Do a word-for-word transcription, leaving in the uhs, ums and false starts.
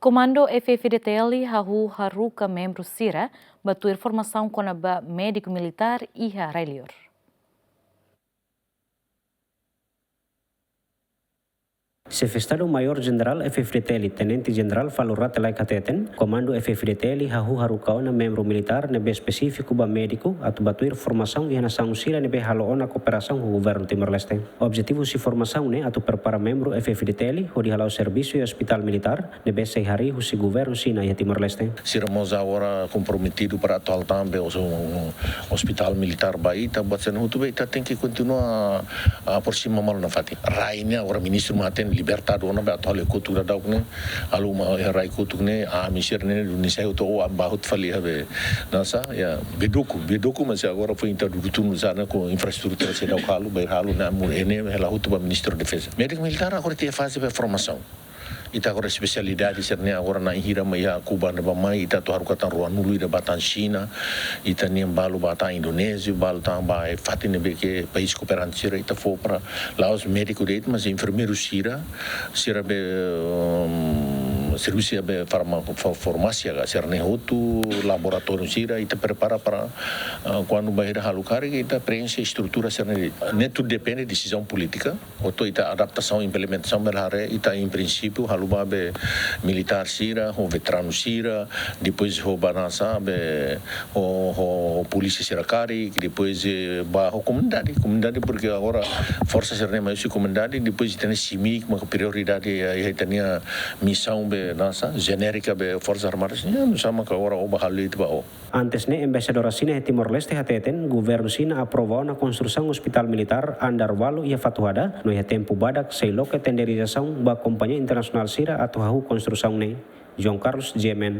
Komandu F-FDTL hahú haruka membru sira ba tuir formasaun kona-ba médiku militár iha rai-liur. Xefe Estadu Maiór Jenerál F-FDTL, Tenente Jenerál Falur Rate Laek hateten, Komandu F-FDTL hahú haruka ona membru militár ne'ebé espesífiku ba médiku atu ba tuir formasaun iha nasaun sira ne'ebé halo ona kooperasaun ho governu Timor-Leste. Objetivu husi formasaun ne'e atu prepara membru F-FDTL hodi hala'o servisu iha ospitál militár ne'ebé sei harii husi governu Xina iha Timor-Leste. Sira mós agora komprometidu para atu halo tan be os-, ospitál militár ba ita, buat sira-ne'e hotu be ita tenke kontinua aproxima malu nafatin. Rai ne'e agora ministru mak hatene libertadu ona be atu halo iha kotuk daudauk ne'e, halo uma iha rai kotuk ne'e, ami sira-ne'e duni sai hotu, o, ba hotu fali iha be, nasa, ya, be doku, be doku, mas agora foin ita dudu tun sana ho infraestrutura seidauk halo, bainhira halo ne'e, amu ene hela hotu ba Ministru Defeza. Médiku militár agora iha faze be formasaun. Ita agora espesialidade sira-ne'e agora na'in hira mak iha Kuba ne'e ba mai, ita atu haruka tan ruanulu ida ba tan Xina, ita-nian balu ba tan Indonézia, balu tan ba, eh, fatin ne'ebé ke país kooperante sira ita fó para la'ós médiku de'it, mas enfermeiru sira, sira be, um, servisu be farma-, fa-, farmásia ka, sira-ne'e hotu, laboratóriu sira, ita prepara para, ah, kuandu bainhira halo karik, ita preenxe estrutura sira-ne'e de'it. Ne'e tudu depende desizaun polítika. Hotu ita adaptasaun, implementasaun bele haree, ita em princípio halo ba be militár sira, ho veteranu sira, depois ho banasa be ho, ho, ho polísia sira karik, depois, eh, ba ho komunidade, komunidade, porque agora forsa sira-ne'e mai husi komunidade, depois ita-nia SMIC, maka prioridade, eh, ita-nia misaun be nasa, jenérika be Forsas Armadas, ya, nusá maka agora o ba halo ita ba o. Antes ne'e, Embaixadora Xina iha Timor-Leste hateten, governu Xina aprova ona konstrusaun ospitál militár andár ualu iha Fatuhada, no iha tempu badak sei loke tenderizasaun ba kompañia internasionál sira atu hahú konstrusaun ne'e. João Carlos, G M N.